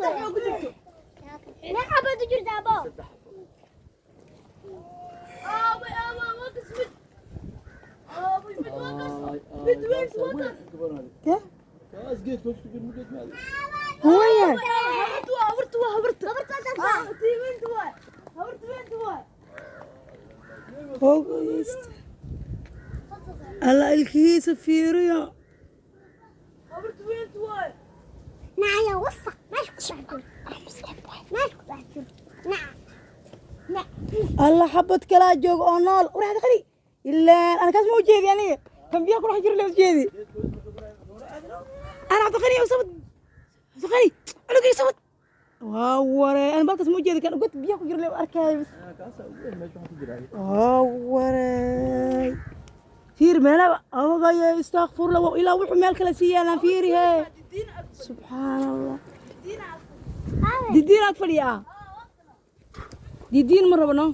Saddex baa ku jirto. Meeqa baad u jirtaa, abo? Saddex xabo. Aabay, aabay, waa kas mid. Aabay, mid waa kas. Mid weyn waa kas. Kee? Kaas geedka hoos ku jiro, geed maadi. Hooya. Habartu waa, habartu waa, habarta. Ah, tii weynta waay. Habarta weynta waay. Hoogaysta. Alla, ilkihiisa fiiriyo. Habarta weynta waay. Nacya wasaq, meesha ku dhex jiro, meesha ku dhex jiro. Nac nac. Alla, xabad kalaa jooga oo nool. Waraxda qali ilaan ana kaas ma ujeedi. Aniga kan biyaha ku dhex jiro la ujeedi. Ana Cabdiqani usabad, Cabdiqani cunugii sabad waa waree. Ana balkaas ma ujeedi, kan god biyaha ku jiro la arkaayo bas. Kaasa ugu weyn meesha waxaa ku jira. Waa waree, fiir meelaba awagaya. Istakfurla, ilaa wuxuu meel kale sii yaalaan. Fiiri hee, subxaan Allah. Didiin ag fadhiya. Didiin ma rabno.